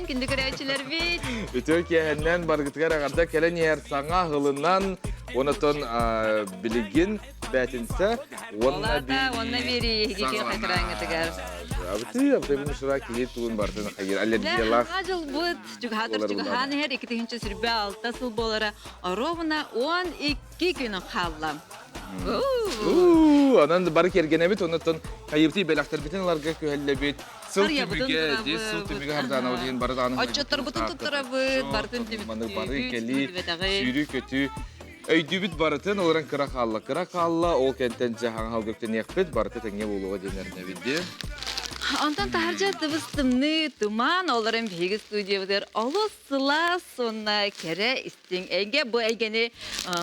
күндү көрөөччүлэрбит. Үтүө киэһэннэн баргытыгар эҕэрдэ кэлэн иһэр саҥа аһылынан онотон билигин бээтинсэ уонна уонна биэрии эһиги экраҥҥытыгар. Абытыы, абытыы шура киһи тугун бартын хайыр аллергиялаах. Саҥа дьылбыт чугаһаатар чугаһаан иһэр 2026 сыл буолара оруобуна 12 күн хаалла. Онон бары киэргэнэбит, оннуттан хайыбытый бэлэхтэрбитин ыларга күһэллэбит. Сыл түмүгэ, дии сыл түмүгэ хардаана диэн бары даҕаны Отчетторбутун туттарабыт, барытын түмүктүүбүт. Бары кэлии, сүүрүү-көтүү өйдүүбүт барытын, олорон кыра хаалла, кыра хаалла, ол кэнтэн дьэ хаҥаһал көктөниэхпит, барыта тэҥҥэ буолуоҕа диэн эрэнэбит дии. Онтон таһырдьа тыбыс тымныы туман, олорон биһиги студиябытыгар олус сылаас уонна кэрэ истиҥ эйгэ. Бу эйгэни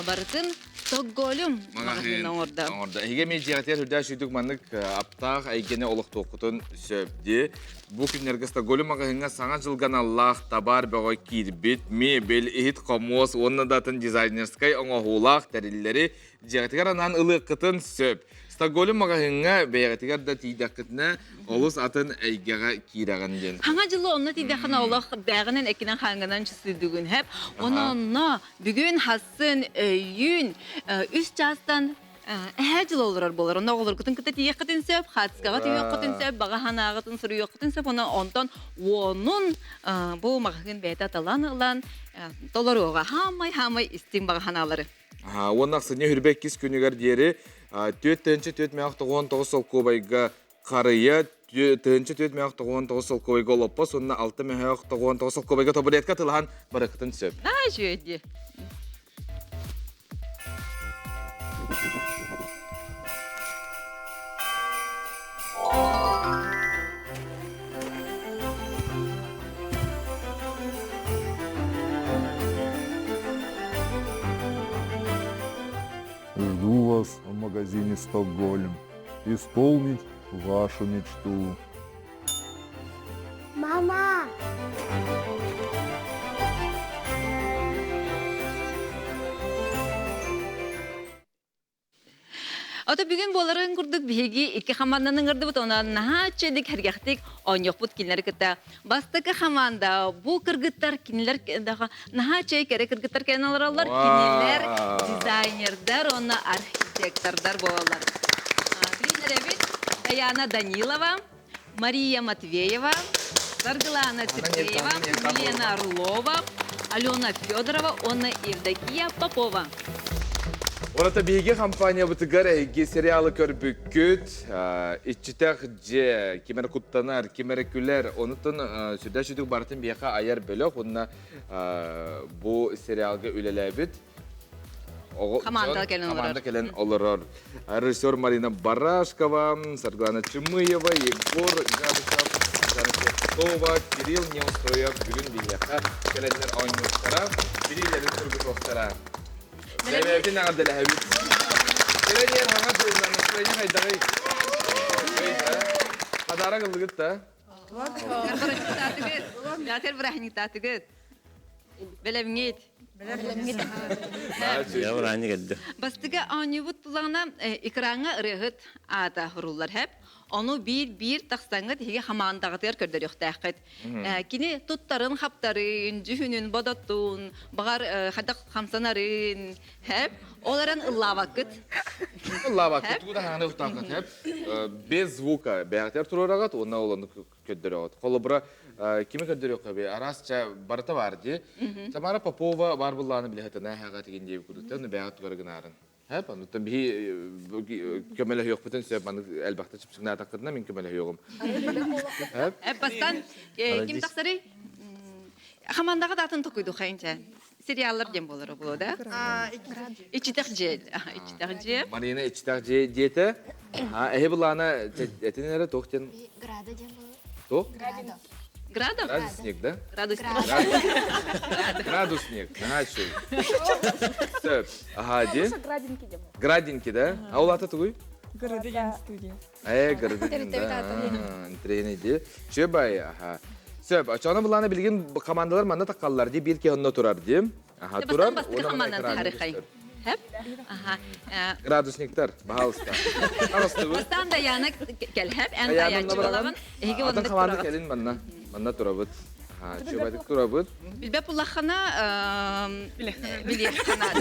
барытын Стокгольм маҕаһыын оҥордо. Оҥордо. Эһиги эмиэ дьиэҕитигэр үрдээх сүүрдүк маннык аптаах эйгэни олохтуоххутун сөп дии. Бу күннэргэ Стокгольм маҕаһыыҥҥа саҥа дьылга аналлаах табаар бөҕө киирбит, мебель, иһит-хомуос уонна да атын дизайнерскай оҥоһуулаах тэриллэри дьиэҕитигэр анаан ылыаххытын сөп. Стокгольм маҕаһыыҥҥа бэйэҕитигэр да тиийдэххитинэ олус атын эйгэҕэ киирэҕин диэн. Хаҥа дьылы онно тиийдэххинэ олох бээҕинэн эккинэн хаангынан чувствуйдугун хэп. Онно бүгүн хасын өйүүн үс чаастан эһээ дьыл олорор буолар. Онно оҕолоргутун кытта тиийиэххитин сөп, хаацкаҕа тиийиэххитин сөп, баҕа санааҕытын суруйуоххутун сөп. Онон онтон уонун бу маҕаһыын бэйэтэ талан ылан толоруоҕа. Хаамай-хаамай истиҥ баҕа санаалары. Уонна ахсынньы хүрбэ иккис күнүгэр диэри 4 499 солкуобайга харыйа 1499 солкуобайга олоппос уонна 6 99 солкуобайга табуретка тылаһан барыахытын сөп. Аа, үчүгэй Жду вас в магазине «Стокгольм» исполнить вашу мечту. Мама! Ото бүгүн буоларын курдук биһиги икки хамаанданан ыҥырдыбыт, онон наһаа үчүгэйдик сэргэхтик оонньуохпут кинилэри кытта. Бастакы хамаанда бу кыргыттар кинилэр наһаа үчүгэй кэрэ кыргыттар кэлэн олороллор. Кинилэр дизайнердар уонна архитектордар буолаллар. Билиннэрэбит Даяна Данилова, Мария Матвеева, Саргылана Сергеева, Елена Орлова, Алена Федорова уонна Евдокия Попова. Урата биһиги компаниябытыгар эһиги сериалы көрбүккүт, иччитэх дьиэ, ким эрэ куттанар, ким эрэ күлэр, онутун сүрдээх сүдүк барытын биһиэхэ айар бөлөх уонна бу сериалга үлэлээбит Хамаанда кэлэн олорор. Хамаанда кэлэн олорор. Режиссер Марина Барашкова, Саргылана Чымыева, Егор Габышев, Жанна Пестова, Кирилл Неустроев бүгүн биһиэхэ кэлэннэр оонньуохтара, билиилэрин тургутуохтара. Бэйэбитин эҕэрдэлэһэбит. Кэлэн иһэр хаҥа дьылынан настроение хайдаҕый? Подарок ыллыгыт да? Театр бырааһынньыктаатыгыт. Бэлэмҥит. Бастакы оонньуубут тулаҕына экраҥҥа ырыаһыт аата суруллар хэп. Ону биир-биир тахсаҥҥыт иһиги хамаандаҕытыгар көрдөрүөхтээххит. Кини туттарын хаптарын, дьүһүнүн, бодотун, баҕар хайдах хамсанарын, хэп. Ол эрэн ыллаабаккыт. Ыллаабаккыт, тугу да хааны ылтааххыт, хэп. Без звука бэйэҕитигэр туруораҕыт уонна ол ону көрдөрөҕүт. Холобура, кими көрдөрүөххэ бий? Араас ча барыта бар дии. Тамара Попова бар буллааны билэхэтинэ эһэҕэ тигин диэби курдуктан бэйэҕит тугары гынаарын. Хэп, онуттан биһи көмөлөһүөхпүтүн сөп, маны элбэхтэ чыпчыгнаатаххытына мин көмөлөһүөҕүм. Хэп. Бастан ким тахсарый? Хамандаҕа даатын токуйдухайын чэ. Сериаллар диэн буолара буолуо да? Иччитэх дьиэ. Иччитэх дьиэ. Марина иччитэх дьиэ диэтэ. Эһи былаана этин эрэ туох диэн? Града диэн буолар. Туох? Градо. Градо? Градусник, да? Градусник. Градусник. Наһаа үчүгэй. Сөп. Аха, диэн. Градинки диэн. Градинки, да? А ол ата тугуй? Городы диэн студия. Э, городы диэн, да. Интриэнэй дии. Чөбай, аха. Сөп, очоно былаана билигин командалар манна таккаллар дии, биир киһи онно турар дии. Аха, турар. Бастакы командан тарихай. Хэп. Аха. Градусниктар, пожалуйста. Бастаан Даяна кэлхэп, эн таяччы буолаҕын. Эһиги Атын команда кэлин манна. Манна турабыт. Чубатык турабыт. Билбэт буллаххына билиэххэ наада.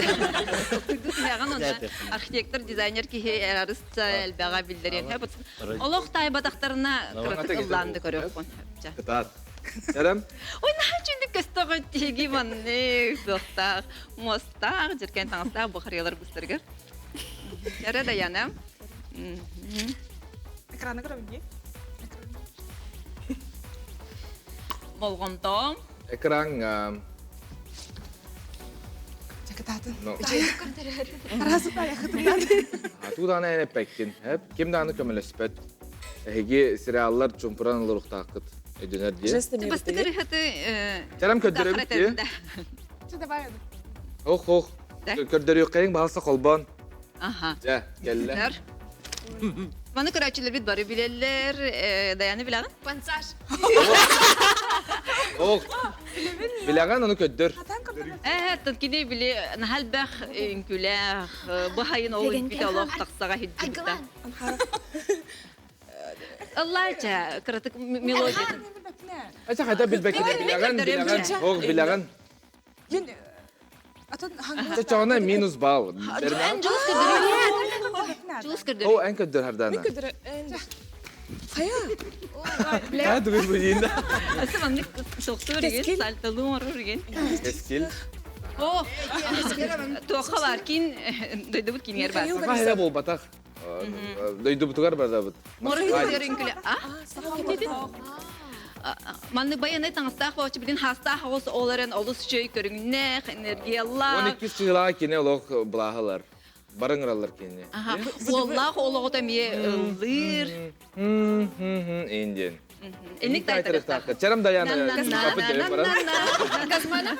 Түһэҕин онно архитектор, дизайнер киһи арыста элбэҕэ биллэриэн. Олох таайбатахтарына кыратык ыллаан да көрүөххүн. Кытаат. Сэрем. Ой, наһаа үчүгдүк көстөҕүт тиги маннык суохтаах, муостаах, дьиркэн таҥастаах бу харыйалар быстарыгар. Эрэ Даяна. Экраны көрөбүн дии. Болҕомтоом. Экран Чакытаатын. Ну. Араас тайахытынан. Туудааны эн эппэккин. Ким дааны көмөлөспөт. Эһиги сериаллар чумпуран ылыруктааххыт. Өйдөнөр дии. Жестами Бастакы ырыһаты Чарам көрдөрөбүт дии. Чэ, давай. Ох, ох. Көрдөрүөххэйиҥ баһалса холбоон. Аха. Дьэ, кэллэ. Маны көрөөччүлэрбит бары билэллэр. Даяны билэҕин? Пансаж. Ох. Билэҕин, ону көрдөр. Э, кини били наһаа элбэх үҥкүүлээх, бу хайын ол үҥкүүтэ олох тахсаҕа иһирдибитэ. Ыллаача, кыратык мелодиятын. Ача хайда билбэккин билэҕин, билэҕин, ох билэҕин. Чоҕуна минус балл. Эн дьулус көрдөрүү. Дьулус көрдөрүү. О, эн көрдөр Хардана. Хайа? Хайа дугуй буйында. Асы маннык соқтур еген, сальталуу оҥорор еген. Эскил. О, туохха бар кин дойдубут кинигэр бар. Саха хера буолбатах. Дойдубутугар барабыт. Моры А? Маннык байанай таҥастаах боочу билин хаастаах оҕус ол эрэн олус үчүгэй көрүҥнээх, энергиялаах. 12 сыылаах кини олох былааһылар. Бары ыҥыраллар кинини. Уоллаах олоҕото эмиэ ыллыыр. Индиан. Инник тайтарыктаах. Чарам Даяна. Газманов.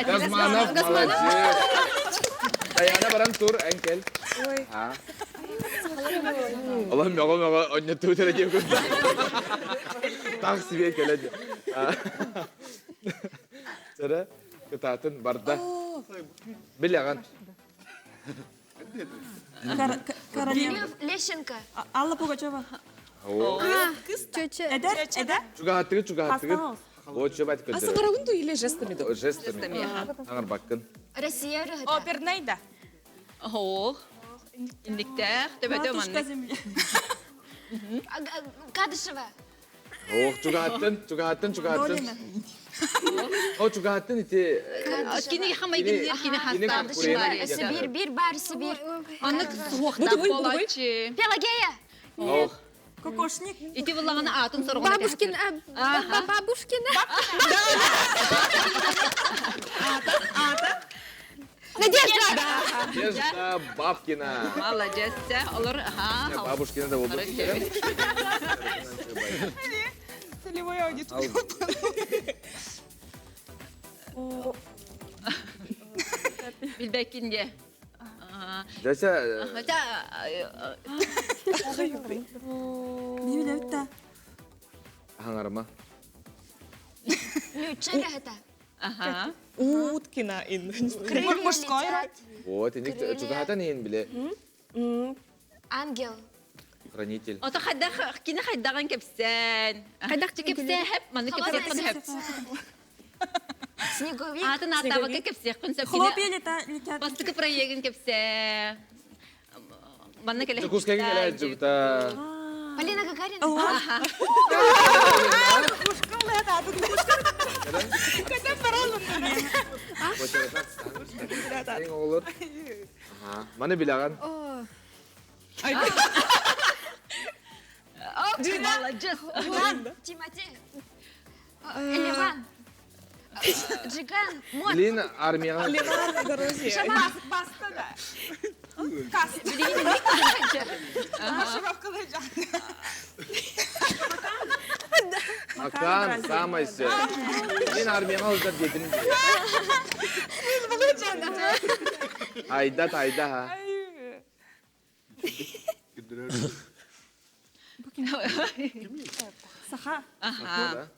Газманов, молодец. Даяна баран тур, эҥкел. Аллах мөҕө-мөҕө онньоттуу тэрэ диэн курдук. Таах себе кэлэ диэн. Сэрэ, кытаатын барда. Билэҕин. Лещенко. Алла Пугачева. Чөчө. Эдэр, эдэр. Чугаһаттыгыт, чугаһаттыгыт. О, чөбәт А саҥарабын дуу или жестами дуу? Жестами. Саҥарбаккын. Россия ырыһыта. Опернай да. Оһоох. Инниктээх, төбөтө Матушка маннык. земля. Кадышева. Ох, чугаһаттын, чугаһаттын, чугаһаттын. О, чугаһаттын ити... Кини хамайгынныр, кини хастаах. Сибир, бир бар, Сибир. Аннык суохтаах буолааччы. Пелагея. Ох. Кокошник. Ити буллаҕына аатын сороҕун Бабушкина. Бабушкина. Надежда. Надежда Бабкина. Молодец. Олор, ага. Бабушкина да болду. Целевой аудитория. Билбэккин де. Дәсә... Не билэбит Хаңарма. Люча это. Ага. Уткина ин. Мужской. Вот, иник чугаһатан иһин биле. Ангел. Хранитель. Ото хайдах кини хайдаҕын кэпсээн. Хайдах кэпсээн хэп, маны кэпсиэххин хэп. Снеговик. Аатын ааттаабакка кэпсиэххин сөп. Хлопья летят. Бастакы проегын кэпсээ. Манна кэлэ. Дьокуускайга кэлэ дьыбыта. Полина Гагарина. Оҕолор. Маны билэҕин. Молодец. Тимати. Ливан. Джиган. Мот. Лин армияҕа. Ливан, Баста да. Кас. Макан самай сөп. Лин армияҕа ылдар диэтин. Айда тайда ха. Саха. Аха.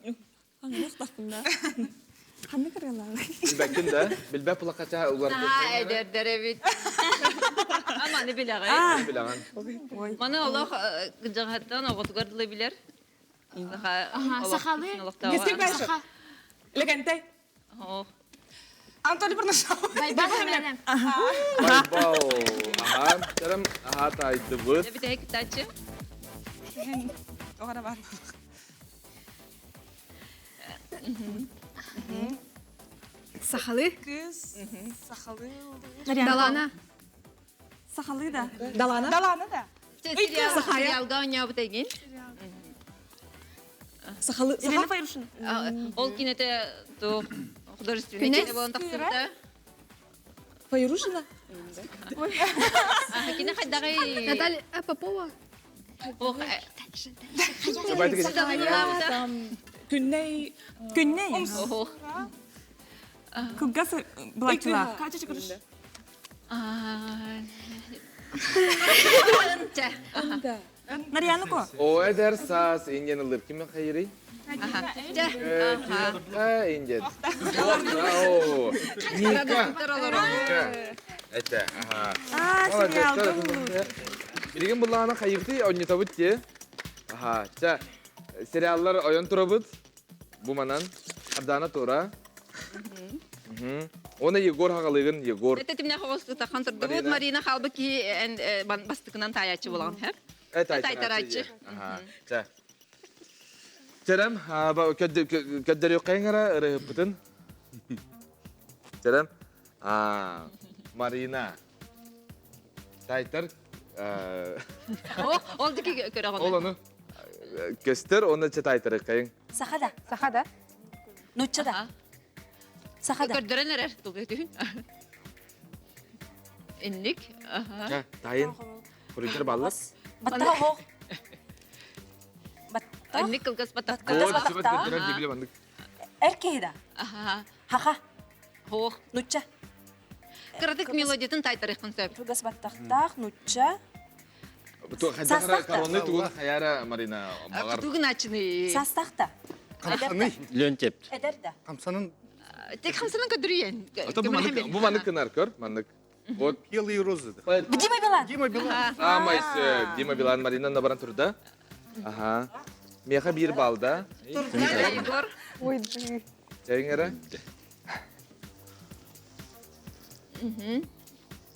Ханны кыргалаах. Билбэккин да? Билбэт булакача улар. Наһаа эдэрдэр эбит. Аманы билэҕин. Билэҕин. Маны олох дьаҕаттан оҕотугар дылы билэр. Сахалы. Саха. Легентай. Анатолий Бурнашов. Байбал Семенов. Байбал. Аха. Чарам аха таайдыбыт. Бүтэһик кыттааччы. Оҕара бар. Сахалы. Кыз. Сахалы. Далана. Сахалы да. Далана. Далана да. Сериалга оонньообут эйгин. Сахалы. Елена Файрушина. Ол кинете то художественный кине болон тахсыбыта. Файрушина? Кине хайдагы. Наталья Попова. Күнней. Күнней. Кылгас былачылар. Кача чыкырыш. Нарьяна ко. О эдэр саас инген ылыр ким хайырый? Инген. Ника. Ника. Это, ага. Билигин буллаана хайырты ойнотобут те. Аха, ча сериаллар ойон турабыт. Бу манан Ардана Тура. Оны Егор хагалыгын Егор. Это тимне хоҕус тахан турдубут Марина халбы ки бастыкынан таячы болған, хэ? Тайтарачы. Аха. Ча. Терем, көддөрү кайыңара ырыппытын. Терем. А, Марина. Тайтар. Ол дики көрөгөн. Ол аны көстөр, оны че тайтары кайың. Сахада. Сахада. Нуччада. Сахада. Көрдөрөн эрер тулгы Инник. Аха. Тайын. Куритер баллас. Баттаха хох. Баттах. Инник кылгас батак. Кылгас О, батак. сүбэт көрдөрөр дебиле бандык. Эркейда. Аха. Хаха. Хох. Нучча. Кыратык мелодиятын тайтарыхын сөп. Кылгас баттахтах, нучча. Састахта. Короны тугун хаяра Марина. Багар. Тугун ачыны. Састахта. Камсаны. Лөнтепт. Эдерда. Камсанын Тек хамсанын көдүрүйен. Ата бу маннык бу маннык кынар көр, маннык. Вот белые розы. Дима Билан. Дима Билан. Самай сөп. Дима Билан Марина набаран турда. Аха. Меха бир балда. Егор. Ой, Чайыңара.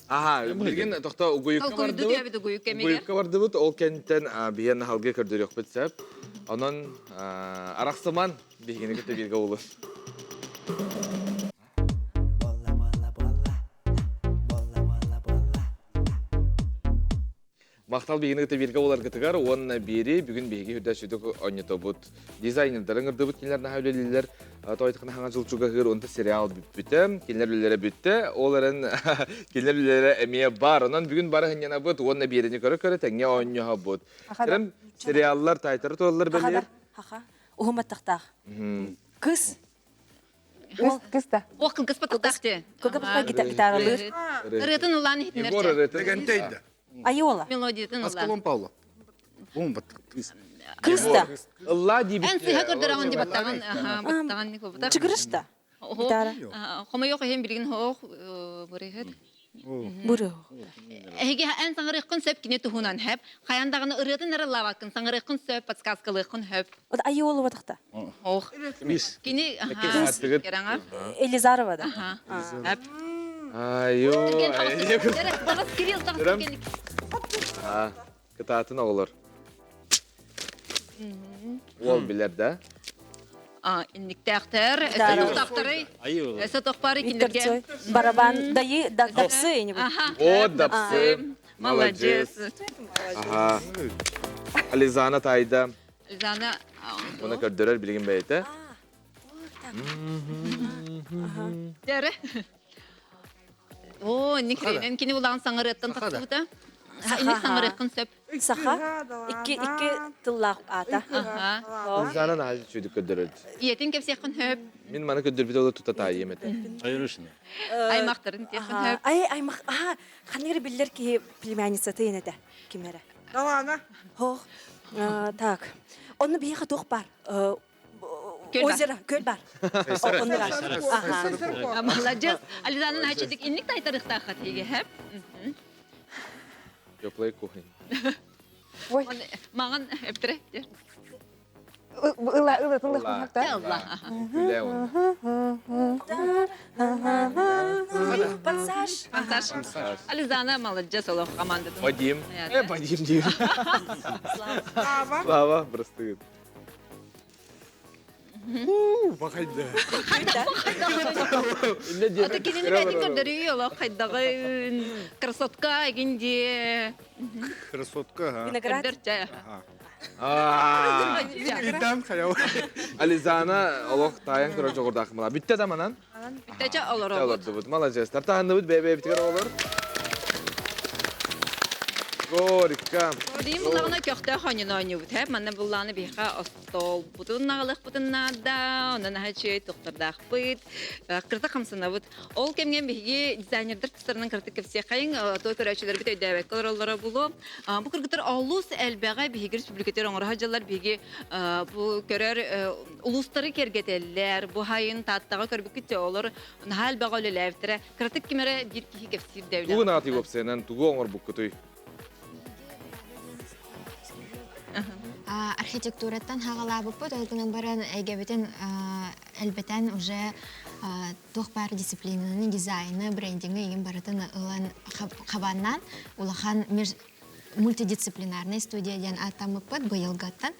Аха, билген тохто угуйукка Толкуйду бардыбыт. диэбит угуйук эмиге. Угуйукка бардыбыт, ол кенттен биһен халгы көрдөрүөхпүт сөп. Онон арахсыман биһигини кытта бирге болу. Мақтал бигини кытта бирге болар кытыгар, онна бири бүгүн биһиги хүрдә сүдүк ойнотобут. Дизайнердарын ырдыбыт кинилер наһа үлелилер, тойтыкына хаңа жылчуга хыр онта сериал бүттү, кинилер үлелере бүттү, оларын кинилер үлелере эмие бар. Онон бүгүн бары хынянабыт, онна бирини көрө көрө теңге ойнохобут. Терем сериаллар тайтары тураллар Хаха. белер. Хаха. Ухум баттахтах. Кыз. Кыста. Ох, кылгас батактах те. Кылгас батак гитаралыр. Ырытын улан Егор хитнерче. ырытын. Легентейді. Айола. Мелодиятын улан. Аскалон Павлов. Бум баттық. Кыз да. Ылла дибит. Эн сыха көрдөрөгөн деп аттаган, аха, баттаган нико бутак. Чыгырышта. Гитара. Хомойок хем билген хох, бурыхыт. Буру. Эһиги эн саңырыккын сөп кине туһунан хөп. Хаяндаганы ырыатын ыры лавакын саңырыккын сөп подсказкалыккын хөп. От Айола батахта. Ох. Мис. Кини аха. Кис. Кераңа. Элизарова да. Аха. Хөп. Айо. Түрген хавасы. Тагыс Кирилл тагыс Терем. түрген. А, кытаатын оғылыр. Ол билер да. А, инниктәхтер, Гитара. сотоктары, Айы. сотокпары Виктор киндерге. Цой. Барабан. Дайы. Дапсы. не Аха. О, дапсы. Молодец. Аха. Ализана тайда. Зана. Оны көрдөрөр билген бәйте. Дәрі. О, никренен кини булан саңырыттан тахтыбыта. Инник саңырыккын сөп. Саха. Икки икки тыллах ата. Аха. Ализана нахал чүйдүк көрдөрөр. Иетин кепсеккин хөп, Мин маны көрдөрбүт олы тута тайым эте. Айрушина. аймактарын теккин хөп. Ай, аймак, аха, ханыр биллер ки племянница тыйнете. Кимере? Далана. Хох. Так. Оны бияха тох бар. Көл бар. Озеро, көл бар. Оны бар. Аха. Молодец. Ализанын хачыдык инник тайтарыктаахат хиге хөп. Теплая кухня. Ой. Маған өптүрө. Ыла ыла тыллах Ылла. Күлэ он. Пассаж. Пассаж. Ализана молодец олох командатын. Вадим. Вадим диир. Слава, просты. Бахайда. Ата кинини бәтин көрдөрүү олох хайдаҕын красотка эгин дии. Красотка, ха. Виноград. Көрдөр Итам хаяу. Ализана олох таайан көрөр жоҕурдаах мала. Бүттэ да манан. Бүттэ олоробут. Олордубут. Маладьыас. Таһынныбыт бэйэ-бэйэбитигэр оҕолор. Горько. Диим буллаҕына көхтөөх оонньууну оонньуубут. Һэ, манна буллааны биһиэхэ остуолбутун наҕалыахпытын наада, онон наһаа үчүгэй тухтардаахпыт, кырата хамсанабыт. Ол кэмҥэ биһиги дизайнердар тустарынан кыратык кэпсиэххэйиҥ, той көрөөччүлэрбит өйдөөбөккө олороллоро буолуо. Бу кыргыттар олус элбэҕи биһиги республикатыгар оҥоро сылдьаллар, биһиги бу көрөр улуустары киэргэтэллэр, бу хайын Тааттаҕа көрбүккүт олор наһаа элбэҕи үлэлээбиттэрэ. Кыратык ким эрэ биир киһи кэпсиир да Тугу наатый уопсайынан тугу оҥорбуккутуй? Архитектураттан хаҕалаабыппыт, ол гынан баран эйгэбитин элбэтэн уже туох баар дисциплинаны, дизайны, брендинги игин барытын ылан хабаннаан улахан мультидисциплинарный студия диэн ааттаммыппыт быйылгаттан.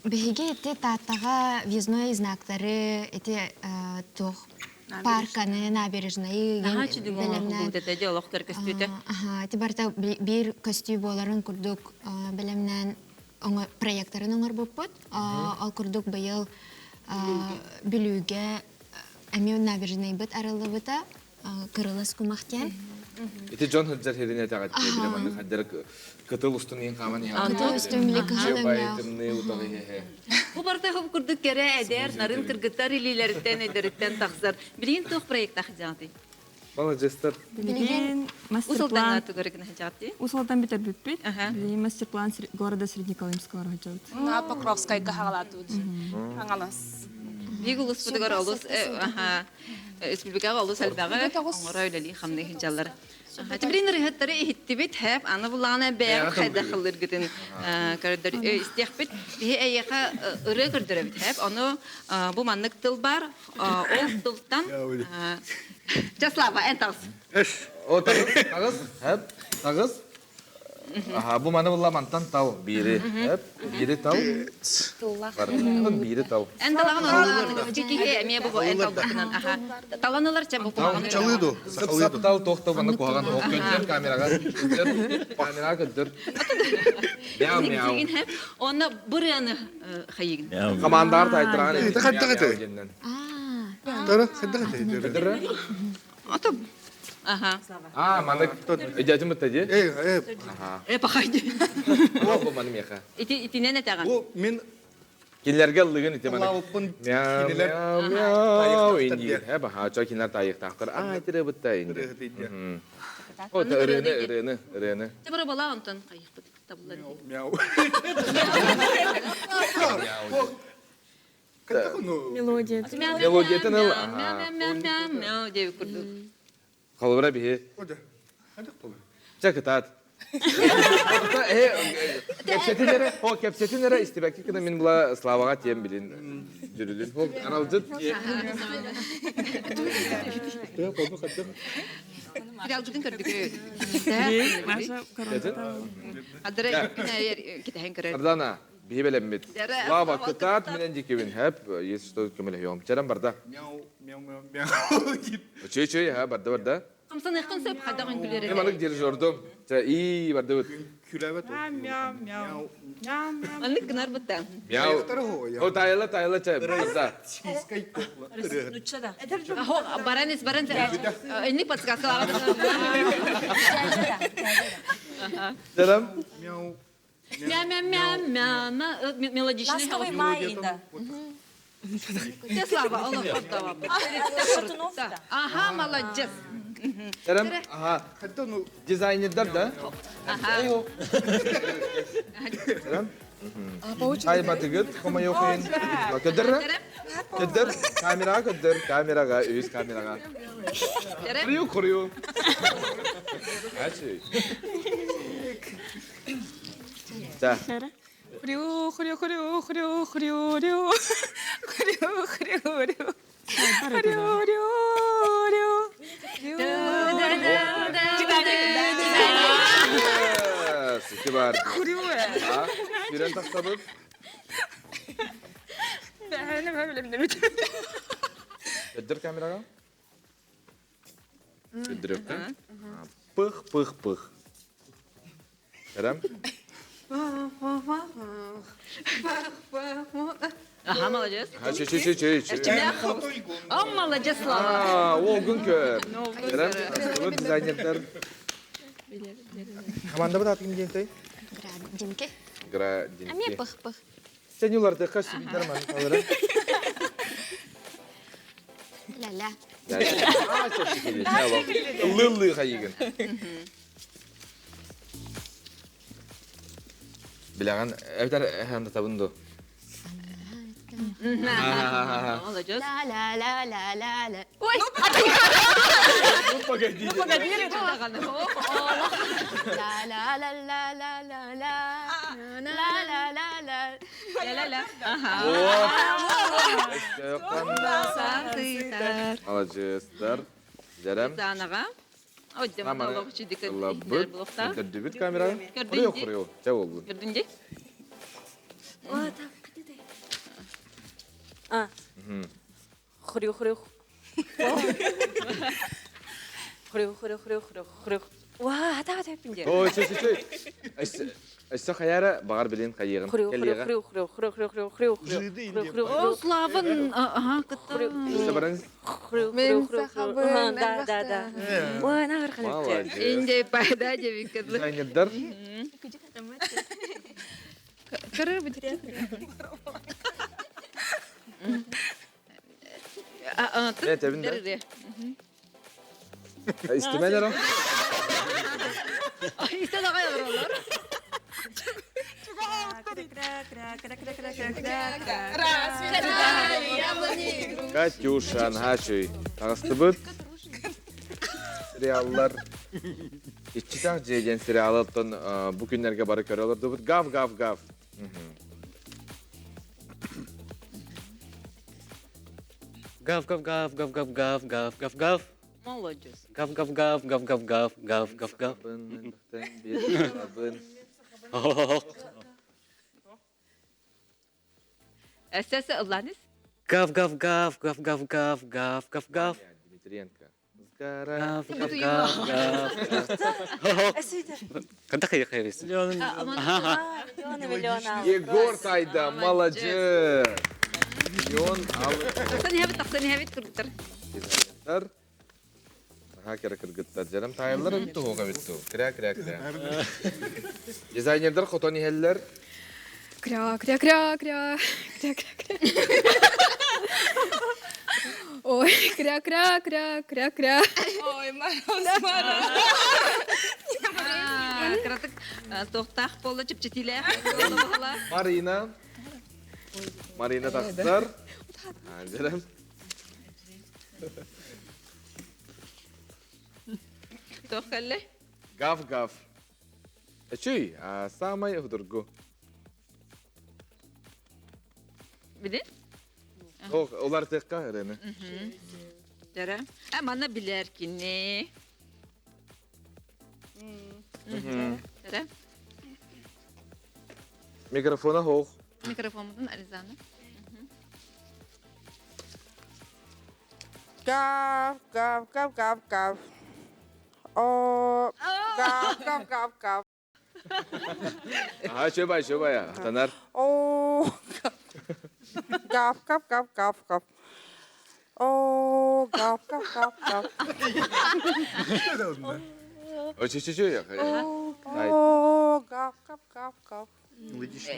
Биһиги ити Тааттаҕа въездной знактары ити туох парканы, набережнайы Наһаа үчүгэй оҥорбут этэ дии олох көстүүтэ. Аха, ити барыта биир көстүү буоларын курдук бэлэмнээн проекторын оҥорбуппут. Ол курдук быйыл Бүлүүгэ эмиэ набережнайбыт арыллыбыта Кырылас кумах диэн. Ити дьон сылдьар сирин этэҕит бile маннык хаддара кытыл устун иһин хааман иһэн. Кытыл устун бile кыһыл өҥнөөх. Бу барыта хоп курдук кэрэ эдэр, нарын кыргыттар илиилэриттэн, өйдөрүттэн тахсар. Билигин туох проектах дьаҕатый? Маладьыстар. Билигин мастер-план Усултан Усултан бүтэрбиппит. Билигин мастер-план города Среднеколымского района. На Покровскайга хаҕалаатыбыт. Хаҥалас. Биир улууспутугар олус республикаҕа олус элбэҕи оҥоро үлэлии хамныы сылдьаллар. Тибрин ырыһыттары иһиттибит, хэп, аны буллаҕына бэйэҕит хайдах ыллыыргытын көрдөр истиэхпит. Биһи эйиэхэ ырыа көрдөрөбүт, хэп. Ону бу маннык тыл бар, ол тылтан Часлава, эн таҕыс. О, таҕыс, хэп, таҕыс. Аха, бу маны булла мантан тал биири. Эп, биири тал. Барытын биири тал. Эн талаҕын онно киһи эмиэ бу эн талбытынан аха. Талан ылар чэ бу куһаҕаны. Чалыы ду. Сап тал тохто маны куһаҕан ох көндөр камераға. Көндөр камераға көндөр. Мяу мяу. Онно бырыаны хайыгын. Командар тайтыраған. Это хаддагаты. Тара хаддагаты. Көндөр. Ото Аха. А, маны дядя дии. Э, э. Э, пахайды. Бу маны меха. Ити итинен этәгән. Бу мин Кинилэргэ ыллыгын ити маны. Лауппун Мяу, кинилэр мяу, мяу, тайыктахтар инди. диэн. Э, баха, чо кинилэр тайыктахтар. А, итире бытта инди. Ырыаны О, ырыаны, ырыаны, ырыаны. Тебара бала онтон кайыппыт табылар. Мяу. Мелодия. Мелодиятын ыл. Мяу, мяу, мяу, мяу, мяу деп курдук. Холобура биһи. Чэ кытаат. Кэпсэтин эрэ, о, кэпсэтин эрэ истибэкки гына мин була Славаҕа тиэм билин дьүрүлүн. Ол аралдьыт. Сериалгытын көрдүгү. Маша Адыра китэһэн көрөр. Ардана, биһи бэлэммит. Слава, кытаат минен дикибин. Хэп, если что, көмөлөһүөм. Чэрэн барда. Мяу, мяу, мяу, мяу. Чөй, чөй, ха, барда, барда. Хамсаныаххын сөп хайдах үҥкүлэр Мен манык дирижердум. Чэ, и бардыбыт. Күлэбэт. Мяу, мяу, мяу, мяу. Маннык гынар бытта. Мяу. О, тайла, тайла, чэ, барда. Баранец, баранец. Инник подсказка Чэрэн. Мяу. Мяу, мяу, мяу, мяу, мелодичный. Ласковый май, да. Те Слава, ол фортова. Шатунов, да. Ага, молодец. Чэрэн, ага. Дизайнердар да? Ага. Чэрэн. Ай батыгыт, хомойохын. Көдөр, көдөр, камераға көдөр, камераға, өз камераға. Курю, курю. Ачы. Да. Хрю, хрю, хрю, хрю, хрю, рю. Хрю, хрю, рю. Хрю, рю, рю. Рю, Сити бар. Хрю. Сүрэн тахсабыт. Өддөр камераға. Өддүрөккө. Пых, пых, пых. Керем? Аха, молодец. А, чүй, чүй, чүй, чүй. О, молодец, Слава. А, ол күн көр. Керем, астыбыт дизайнердер. Команда быт атын диэнтэй? Градинки. Градинки. Ами пых-пых. Сен юларды қаш сибиттер маны қалыры. Ля-ля. Лылы хайыгын. Биляган, эвтер ханда табынду. Молодец. Ла-ла-ла-ла-ла-ла. Ой, Ну, погоди. Ну, погоди. Ла-ла-ла-ла-ла-ла-ла. Ла-ла-ла-ла. Ля-ля-ля. Ага. Молодецтар. Жарам. Занаға. Лабыт. камера. Құрыйо, құрыйо. Жа болду. Көрдүнде? А. Хрю, хрю. Хрю, хрю, хрю, хрю, хрю. Уа, ата ата пинде. Ой, чөй, чөй, чөй. Өссө хаяра бағар билин хайыгын. Хрю, хрю, хрю, хрю, хрю, хрю, хрю, хрю, хрю, хрю, О, Славын, ага, кытта. Өссө баран. Хрю, хрю, хрю, хрю. Да, да, да. Ой, нагыр халепте. Инде пайда дебик кызы. Дизайнердар. Кырыр бит. Ne tebinde? Истемелер о. Исте дагай олар. Катюша, нахачуй. Тағыстыбыт. Сериаллар. Иччитах жеген сериалыттан бу күннерге бары көрөлөр дубут. Гав, гав, гав. Гав, гав, гав, гав, гав, гав, гав, гав, гав. Молодец. Гав, гав, гав, гав, гав, гав, гав, гав, гав. Әсәсі ылланыз? Гав, гав, гав, гав, гав, гав, гав, гав, гав. Дмитриенко. Гав, гав, гав, гав. Қанда қайы қайырсың? Миллион, миллион. Егор Тайда, молодец. Миллион ал. Тақсан хәбит, тақсан хәбит кыргыттар. Дизайнер. Аха, кері кыргыттар. Жарам тайылар бітті, оға бітті. Кря, кря, кря. Дизайнердер хотон ихеллер. Кря, кря, кря, кря, кря, кря, кря. Ой, кря, кря, кря, кря, кря. Ой, мороз, мороз. Кыратык тоқтақ болды, чіпчетиле. Марина. Марина тақсар. Жарам. Тоқ кәлі. Гав, гав. Чүй, самай худургу. Біле? Ох, олар текка өрені. Жара. А, мана билер кине. Жара. Микрофона хоқ. Микрофонымызын Ализаны. Гав, гав, гав, гав, гав. О, гав, гав, гав, гав. Ага, чөбай, чөбай, Атанар. О, гав, гав, гав, гав, гав. О, гав, гав, гав, гав. Ой, чүй, чүй, чүй. О, гав, гав, гав, гав.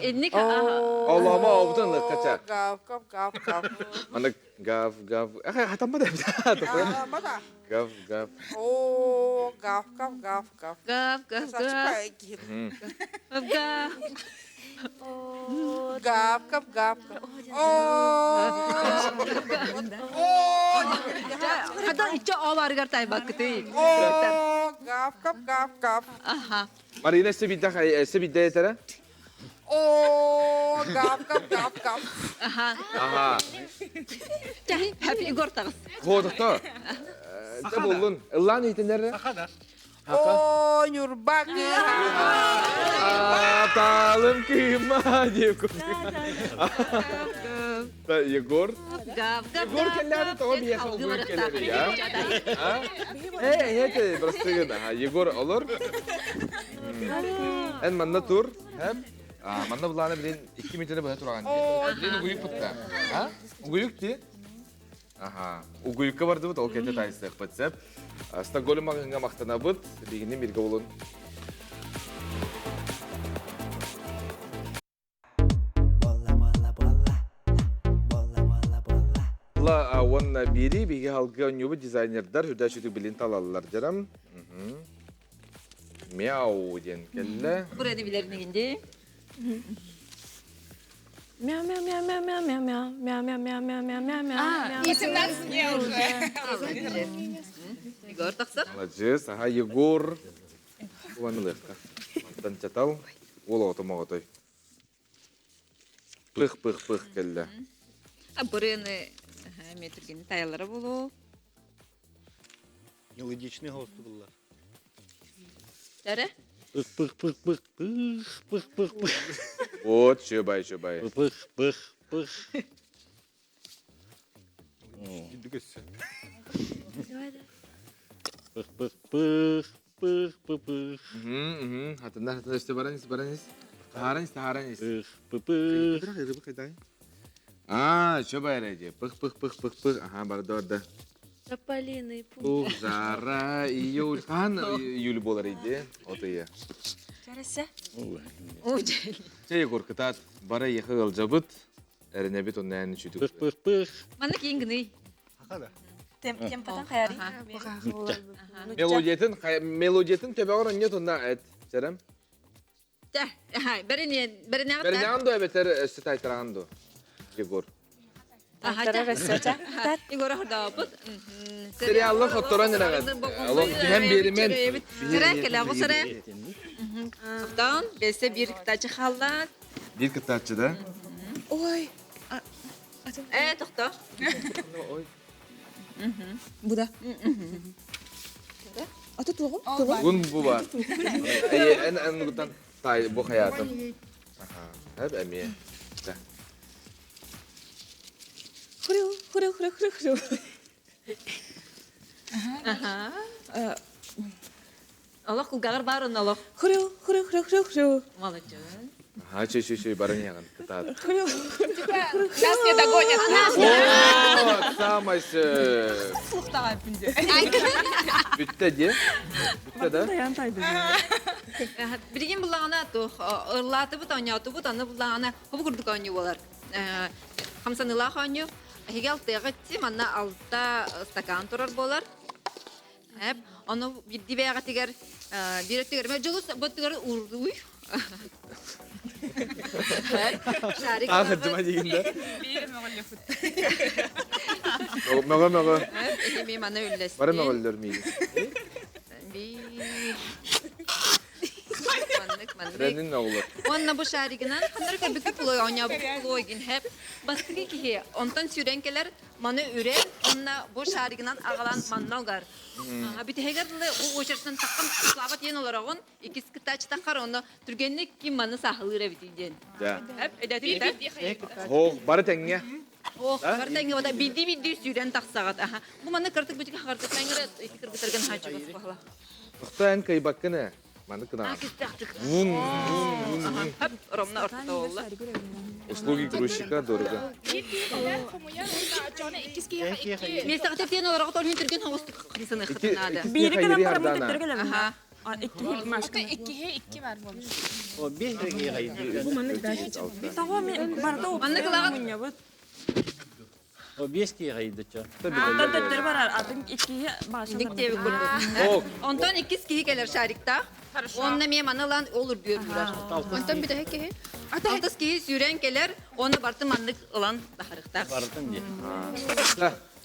Энник Олама обдын лыққача. Гав, гав, гав, гав. Мана гав, гав. Аха, хатамба да. Мада. Гав, гав. О, гав, гав, гав, гав. Гав, гав, гав. Гав. Гав, гав, гав. О, Хата ичче оваргар тайбакты. О, гав, гав, гав, гав. Аха. Марина, себидде, себидде етері? О, гав, гав, гав, гав. Аха. Аха. Happy Егор таҕыс. Хоотохто. Дэ буллун. Ыллаан иитиннэрре. О, Ньурба кыыһа. Таалым кыыма диэп Да, Егор. Гав, гав, Егор кэллээри тоҕо биһиэхэ угуйан кэлэри, а? Э, это простыгын. Егор олор. Эн манна тур. Манна булаана билин 2 метрде быһа тураҕын. Билин угуйук бутта. А? Угуйук ти? Аха. Угуйукка бардыбыт, ол кэннэ таайсыахпыт сөп. Стокгольм маҕаһыыҥҥа махтанабыт. Биһигини миргэ булун. Ла уонна биири биһиги халгы оонньуубут дизайнердар үрдэ сүтүк билин талаллар дьарам. Мяу диэн кэллэ. Бураны билэр нигинди. Мяу мяу мяу мяу мяу мяу мяу мяу мяу мяу мяу мяу мяу мяу. 18 мне уже. Егор тахсар. Маладьыас, аха Егор. Уланылыахха. Мантан чатал. Уол оҕото моҕотой. Пых-пых-пых кэллэ. Бурыны метргини таялара болу. Мелодичный голос булла. Дәрі? Пых пых пых пых пых пых пых пых. Вот, чөбай, чөбай. Пых пых пых. Пых пых пых пых пых пых. Хатындар, хатындар, өстө баран ис, баран ис. Таһааран ис, таһааран ис. Пых пых пых. А, чөбай эрэ Пых пых пых пых пых. Аха, барды барда. Тополиный пух. Пух, жара, июль. Хаан июль буолар иди. От ыйа. Чарася. Чэ, Егор, кытаат, бара ехы ылдьабыт. Эрэнэбит оннээн үчүтүк. Пых пых пых. Манна киин гыный. Темпотан хаяри. Мелодиятын, мелодиятын төбөҕөр онньо тунна эт. Сэрем. Чэ, бэринэ бэринэҕин Бэринэҕин дуо эбэтэр өссө тайтараҕын дуо? Егор. Егор хордаабыт. Сериаллар хотторон эрэҕин. Олох түһэн биэримэн. Сэрэ кэлэҕу сэрэ. Оттон бэсэ биир кытааччы хаалла. Биир кытааччы да? Ой. Э, тохто. Ой. Буда. Аты туоҕум? Гун бу бар. Эн эн гутан тай бу хаятым. Аха, эп эмиэ. Хрю, хрю, хрю, хрю, хрю. Аха. Олох кулгаҕар баар онно олох. Хрю, хрю, хрю, хрю, хрю. Молодец. Аха, чүй чүй чүй баран иһэҕин кытаат. Хрю. Нас не догонят. Вот, самай Слухтаҕай пүнде. Бүттэ дии. Бүттэ да? Билигин буллаҕына туох ыллаатыбыт, оонньоотубут, аны буллаҕына хобу курдук оонньуу буолар. Хамсаныылаах оонньуу. Эһиги алтыаҕа итти, манна алта стакан турар буолар. Эп, ону биирдии бэйэҕитигэр биир өттүгэр дьулус бу өттүгэр уурдуй. Шарик Аах ырдыма диигин да. Мөҕө мөҕө. Эми маны үллэстин. Бары мөҕөллөр миигин. Биир. Маннык, маннык. Ренин оҕолор. Уонна бу шаригынан ханнары көрбүккүт пулой оонньообут пулойгин хэп. Бастакы киһи онтон сүүрэн кэлэр маны үрэн уонна бу шаригынан аҕалан манна угар. Бүтэһигэр дылы бу очередтан таххан Слава диэн олороҕун, иккис кыттааччы таххар онно түргэнник ким маны сааһылыыр эбитий диэн. Да. Эп, эдэтин Ох, бары тэҥҥэ. Ох, бары тэҥҥэ бода биирдии-биирдии сүүрэн тахсаҕыт. Аха. Бу манны кыртык бүтүк хагартык тэҥҥэ ити кыргыттаргын хааччыгас баһла. Тохто эн кыйбаккын ээ. Маны кынаҕын. Вун, вун, вун, вун. Ромна ортото буолла. Услуги грузчика дорого. Миэстэҕитэ тиэн олороҕут ол иһин түргэн соҕустук хамсаныаххытын наада. Биири кэлэн бараммыт төттөрү кэлэбин. Аха. Икки Машка. Иккиһи икки бар буолуш. О, биэс Бу маннык Того мен барыта Маннык ылаҕыт. мунньабыт. О, биэс киһи Антон төттөрү барар, атын иккиһи баша. Ник диэбит курдук. Онтон иккис киһи кэлэр шариктаах. Онно эмиэ маны ылан ол үрдүгэр уурар. Онтон бүтэһик киһи. Алтыс киһи сүүрэн кэлэр, оны барты маннык ылан баһарыктаах. Барытын дии.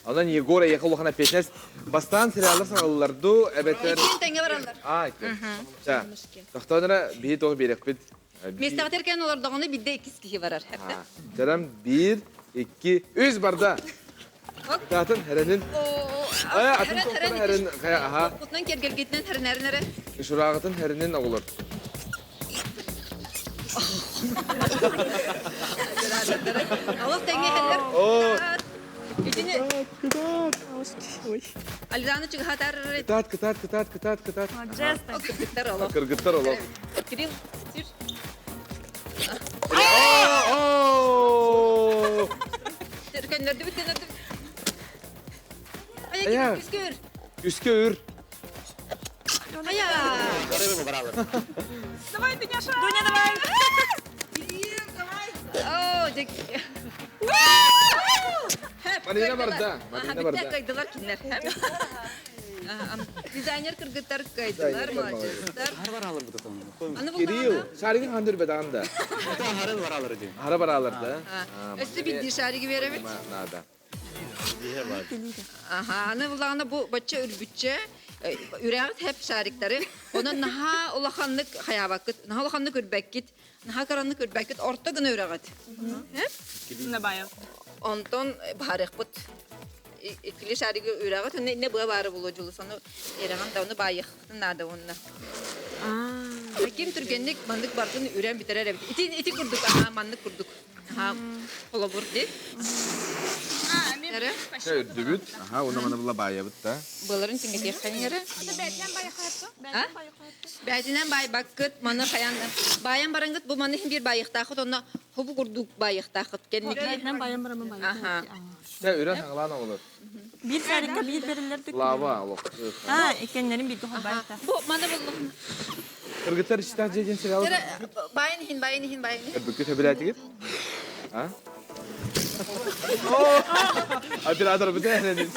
Онон Егор эйиэхэ улахан эппиэтинэс. Бастаан сериаллар саҕалылар дуу, эбэтэр... Иккиэн тэҥҥэ бараллар. Аа, иккиэн. Ча, тохтоон эрэ, биһи туох биэрэхпит. Миэстэҕитигэр кэлэн олордоҕуна биирдэ иккис киһи барар. Тэрэн биир, икки, үс барда. Атын хэрэнин. Атын тоқтара хэрэн аха. Кутунан кергелгитинен хэрэнэрин эрэ. Шурағытын хэрэнин оҕолор. Олох тэҥҥэ иһэллэр. Итини Альзаны чыгыһатар. Кытаат, кытаат, кытаат, кытаат, кытаат. Кыргыттар олох. Кыргыттар олох. Кирилл, сүр. Көннөрдүбүт, көннөрдүбүт. Айа, күскө үр. Күскө үр. Ая! Давай, Дуняша! Дуня, давай! О, дьэ. Марина барда. Марина барда. Кайдылар кинилэр. Дизайнер кыргыттар кайдылар, молодецтар. Кирилл, шаригин хандыр бедаан да. Хары баралар дии. Хары баралар да. Өссө бидди шариги беребит. Надо. Аха, аны буллаҕына бу бачча үрбүччэ үрэҕит хэп шариктары. Онон наһаа улаханнык хайаабаккыт, наһаа улаханнык үрбэккит, наһаа кыраннык үрбэккит, орто гына үрэҕит. Онтон баһарыахпыт. Иккили шаригы үрэҕит, онно инне быа баары булуо дьулусаны эрэҕин да, ону баайыаххытын наада уонна. Ким түргэнник маннык бартын үрэн бүтэрэр эбит. Ити ити курдук, аха, маннык курдук. Аха, холобур ди. Эрэ? Үрдүбүт. Аха, уна маны була баайабыт да. Быларын түҥэтиэххин эрэ. А? Бээтинэн баайбаккыт, маны хайан баайан бараҥгыт бу маны биир баайыахтаахыт, онно хобу курдук баайыахтаахыт. Кэнники. Бээтинэн баайан барамын Аха. Дьэ, үрэн хаҥалаан оҕолор. Биир саарыкка биир бериллэр дүк. Лава олох. А, иккеннерин бииргэ холбаайта. Бу маны буллум. Кыргыттар ичтээх дьиэ диэн сериал. Баайын иһин, баайын иһин, баайын иһин. Өрбүккүт сөбүлээтигит? А? Оператор бүтэ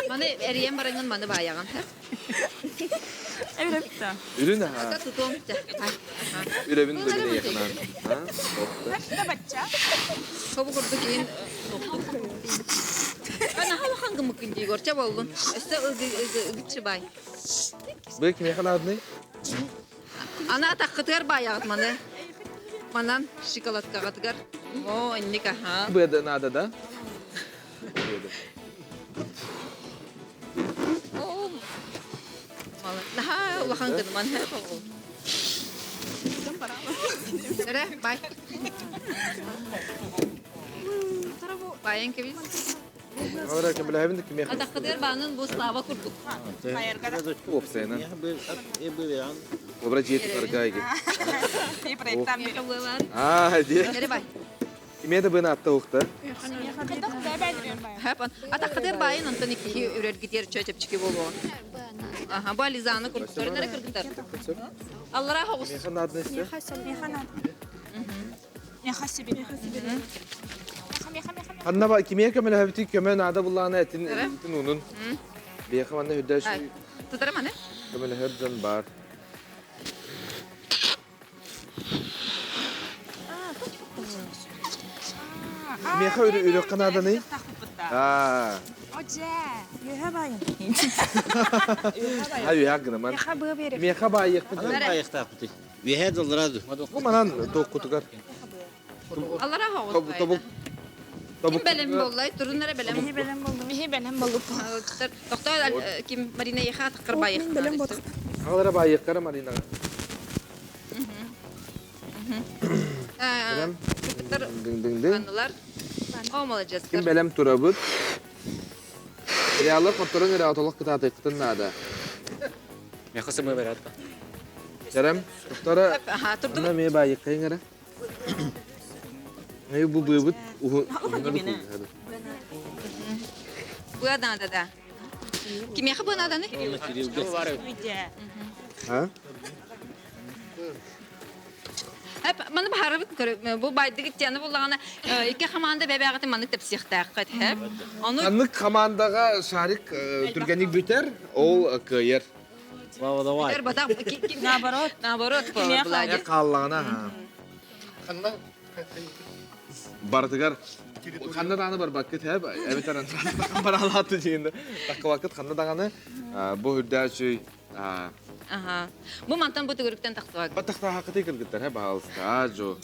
Маны эрийэн бараҥын маны баайаҕын. Эбирепта. Үрүн аха. Тутуом. Үрэбин да биле якынан. Хобу курдук иин Ана халахан гымыкын дии горча боллун. Өссө ыгыччы бай. Бу кимиэхэ наадный? Ана атаххытыгар баайаҕыт маны. Манан шоколадкаҕытыгар. О, инник аха. Быада наада да? О, Наһаа улахан гынман Эрэ, бай. Байан кэбис. Ора кембелэһэбин да кимиэхэ. Атаххытыгар баанын бу Слава курдук. Уопсайынан. Обра дьиэ тутарга иги. Аа, дии. Эрэ бай. Кимиэ да быны атта ухта. Атаххытыгар баайын онтон иккиһи үрэргитиэр чө чэпчэки буолуо. Аха, бу Ализаны курдук. Көрүнэрэ кыргыттар. Аллара хоҕус. Меха надо все. Меха себе. Меха себе. Ханна ба кимиэ көмөлөһөбүтүй көмө наада буллаана этин этин унун. Биэхэ манна үрдэ Тутара маны? Көмөлөһөр дьон бар. Миэхэ үрүөххэ нааданый? Аа. Үөһэ баайын. Ха үөһэ гынаман. Миэхэ быа биэриэх. Миэхэ баайыахпыт. Анан баайыахтаахпытый. Үөһэ дыллара Бу манан туохкутугар. Аллара хоҕус Тобук. Ким бэлэм буоллай? Турун эрэ бэлэм. Миһи бэлэм болдум. Миһи бэлэм болуп. Тохтоо ким Марина Еха таққыр байых. Бэлэм болдум. Аҕалара баайыахтара Маринаҕа. Бэлэм. Дың-дың-дың. Аннылар. О, молодецтар. Ким бэлэм турабыт. Реаллар хотторон эрэ отолох кытаатыаххытын наада. Миэхэ сымы берет. Кэрэм, тохтора Турдум. Анна эмиэ баайыаххайыҥ эрэ. Эй, бу быыбыт уһун Быа наада да. Кимиэхэ быа нааданы? А? Маны баһарабыт бу байдыгыт тианы буллаҕына икки хамаанда бэбээҕитин маннык тэпсиэхтээххит хэп. Ону Ханнык хамаандаҕа шарик түргэнник бүтэр, ол кыайар. Слава давай. Наоборот. Наоборот буолар Хааллаҕына. Барытыгар ханна даҕаны барбаккыт һэ эбэтэр бараалааты диэн таккыбаккыт ханна даҕаны бу үрдээчүй. Аха. Бу мантан бу төгүрүктэн тахсыбак. Баттахтаахакыты кыргыттар, хэ, баһаалыста, жо.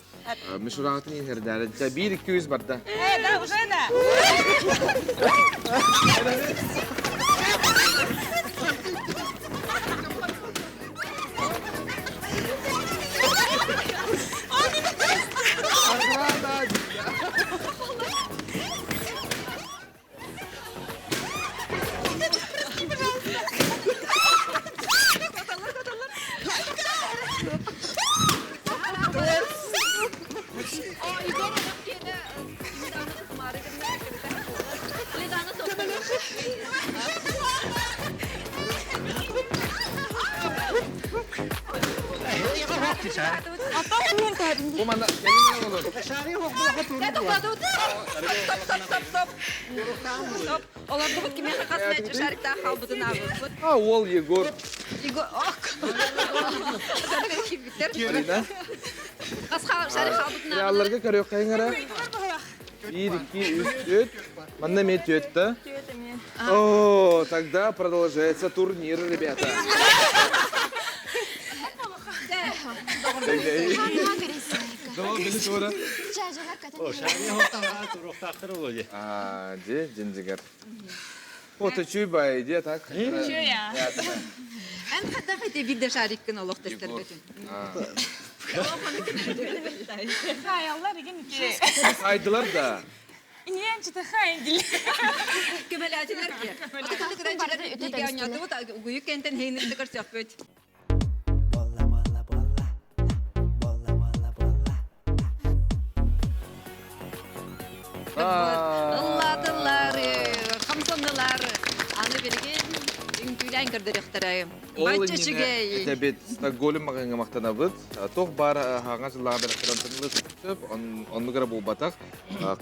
Мишураҕытын иһэрдээрэ, дьэ, биир икки үс барда. Э, да, уже да. Бу манна кэлин олор. Стоп, стоп, стоп, стоп. Стоп. Олордубут кимиэхэ хас мээччи шариктаах хаалбытын аабыппыт. А, уол Егор. Егор, ох. Кирбиттер. Алина. Хас шарик хаалбытын аабылар. Реалларга көрүөххэйиҥ эрэ. Биир, икки, үс, түөрт. Манна эмиэ түөрт да? О, тогда продолжается турнир, ребята. А, де, дьиндигер. Вот үчүй бай, де так. Эн хадда хайте бидде шариккин олох тестербетин. Хайаллар igen ики. Айдылар да. Көмөлөөчүлэр ки. Отуканы көрөөчүлэр биге оñотубут угуйук кентен хейнирди көрсөкпүт. Ыллаатылар, хамсаннылар. Аны билигин үҥкүүлээн көрдөрүөхтэрэ. Бачча үчүгэй. Этэбит Стокгольм маҕаһыыҥҥа махтанабыт. Туох баар хаҥас дьыллаах бэлэхтэрин сөп, оннук эрэ буолбатах.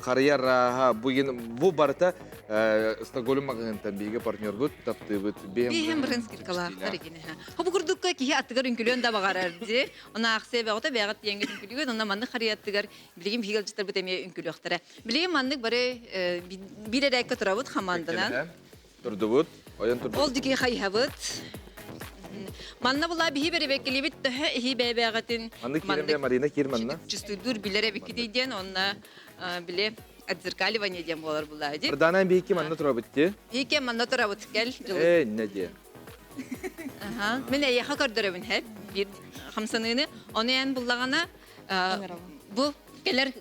Харыйа арааһа бу барыта Стокгольм маҕаһыынтан биһиги партнербут таптыыбыт. Биһим бырынскиркалаахтар икиниһэ. Хобу курдукка киһи аттыгар үҥкүлүөн да баҕарар ди. Она ахсыа бэҕэтэ бэҕэт диэҥҥэ үҥкүлүгүн, онно маннык харыйаттыгар билигин биһиги ыалдьыттарбыт эмиэ үҥкүлүөхтэрэ. Билигин маннык бары биир эрээккэ турабыт хамаанданан. Турдубут, ойон турдубут. Ол диги хайыһабыт. Манна була биһи бэрэбэккилибит төһө иһи бэйбээҕитин Маннык киирэн Марина киир манна. Чувствуйдуур билэр эбиккитий диэн онно били отзеркаливание диэн буолар булаа ди. Ырдаанан биһикки манна турабыт ди. Биһикки манна турабыт кэл. Ээ, инне диэ. Аха. Мин эйиэхэ көрдөрөбүн хэп биир хамсаныыны. Ону эн буллаҕына бу кэлэр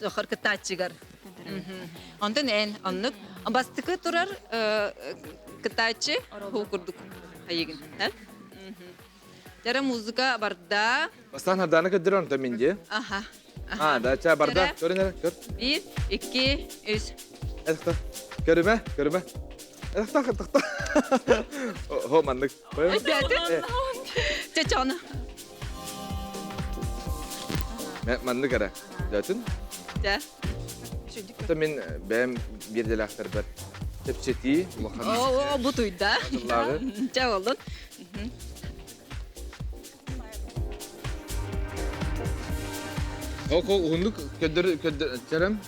тохор кыттааччыгар. Онтон эн оннук бастакы турар кыттааччы хуу курдук хайыгын. Дьара музыка барда. Бастаан Хардана көрдөрөр онтон мин дии. Аха. А, да, ча барда. Көрүн эрэ, көр. Биир, икки, үс. Этихта. Көрүмэ, көрүмэ. Этихта, этихта. Хо маннык. Чачону. Маннык эрэ. Дэтин. Дэ. Это мин бэйэм биирдэлээхтэрбэр чэпчэтии улахан. О, бу туйда. Чэ болдун. Око уһуннук көдөр көдөр чэрем.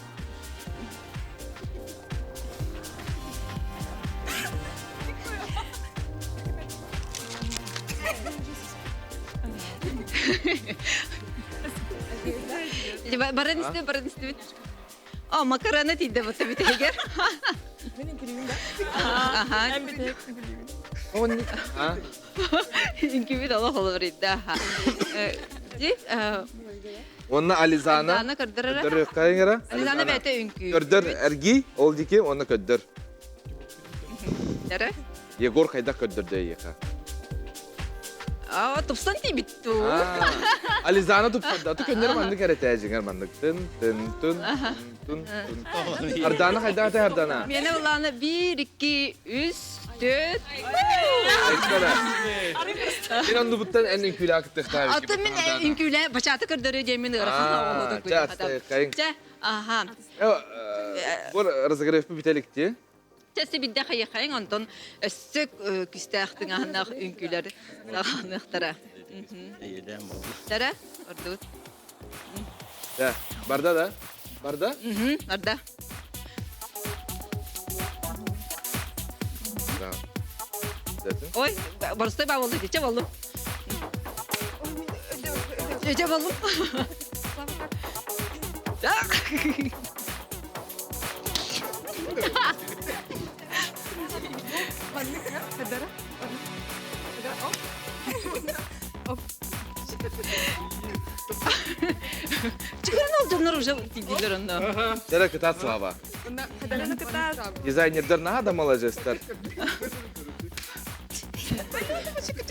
Барын исти, барын истибит. О, макарона тиийдэ бутта бүтэгэр. Мен интервью да? Аха. Үҥкүүбүт олох олоридда. Ди Онна Ализана. Ализана көрдөрөр. Көрдөр кайыңара. Ализана бэйэтэ үҥкүү. Көрдөр эргий, ол дики, онна көрдөр. Дәрі? Егор хайдах көрдөрдө эйиэхэ? Аа, тупсан тиийбит дуу. Ализана тупсарда. Ту көннөр маннык эрэтээжиңер маннык тын тын тын тын тын. Ардана хайдах ата Ардана? Мені уланы 1 2 3 4. Мен оннубуттан эн үҥкүүлээх кыттыахтаах. Аты мен үҥкүүлэ бачааты көрдөрүү диэн мин ыарахан оҕолоду Чэ, Чэ, аха. Бу разогрев бүтэликти. Чэси бидде хайыхайын онтон өссө күстээх тыҥаһыннаах үҥкүүлэр саҕаланыахтара. Тара, ордубут. Да, барда да? Барда? Барда. Да. Ой, барыстай баа болду, диче болду. Эже болум. Чыгырын ол дьоннор уже тиийдилэр онно. Сэрэ кытаат Слава. Дизайнердар наһаа да маладьыастар.